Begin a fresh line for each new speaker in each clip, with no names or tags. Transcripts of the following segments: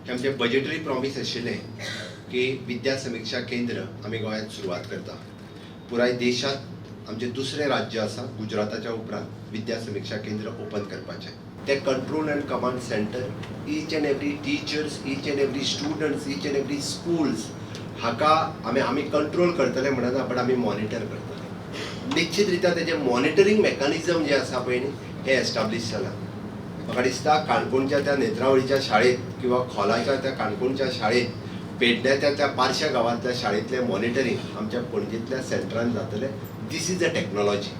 की आमचें budgetary promise आशिल्लें की विद्या समिक्षा केंद्र आमी गोंयांत सुरवात करता. पुराय देशांत आमचें दुसरें राज्य आसा गुजराताच्या उपरांत विद्या समिक्षा केंद्र ओपन करपाचें. तें control and command centre each and every teachers, each and every students, each and every schools हाका आमी कंट्रोल करतले म्हणना, बट आमी मॉनिटर करतले. निश्चित रित्या तेजें मॉनिटरींग मॅकॅनिजम जें आसा पळय न्ही, हें एस्टाब्लीश जालां. म्हाका दिसता काणकोणच्या त्या नेत्रावळीच्या शाळेंत किंवा खोलाच्या त्या काणकोणच्या शाळेंत, पेडण्याच्या त्या पारशा गांवांतल्या शाळेंतलें मॉनिटरींग आमच्या पणजेंतल्या सेंटरान जातलें. This is a technology.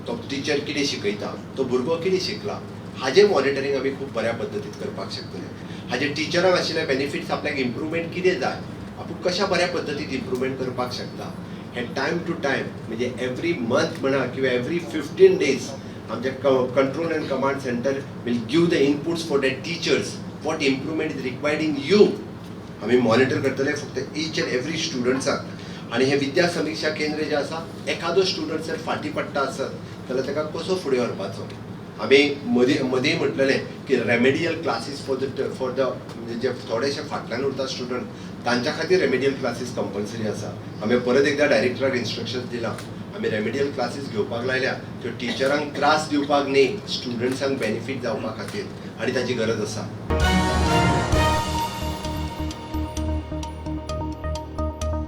तो टिचर कितें शिकयता, तो भुरगो कितें शिकला, हाजें मॉनिटरींग आमी खूब बऱ्या पद्दतीन करपाक शकतले. हाजे टिचरांक आशिल्ले बेनिफिट्स, आपल्याक इम्प्रुवमेंट कितें जाय, आपूण कशा बऱ्या पद्दतीन इम्प्रुवमेंट करपाक शकता, हें टायम टू टायम, म्हणजे एवरी मंथ म्हणा किंवा एवरी 15 डेज आमचे control and command center will give the inputs for the teachers, what improvement is required in you. आमी मॉनिटर करतले फक्त ईच अँड एवरी स्टुडंट्साक. आनी हें विद्या समिक्षा केंद्र जें आसा, एखादो स्टुडंट जर फाटीं पडटा आसत जाल्यार ताका कसो फुडें व्हरपाचो. आमी मदीं मदीं म्हटलेलें की remedial classes for the म्हणजे जे थोडेशे फाटल्यान उरता स्टुडंट, तांच्या खातीर रेमेडियल क्लासीस कंपल्सरी आसा. आमी परत एकदां डायरेक्टराक इन्स्ट्रक्शन्स दिलां. आमी रेमेडियल क्लासीस घेवपाक लायल्या त्यो टिचरांक त्रास दिवपाक न्ही, स्टुडंट्सांक बेनिफीट जावपा खातीर आनी ताची गरज आसा.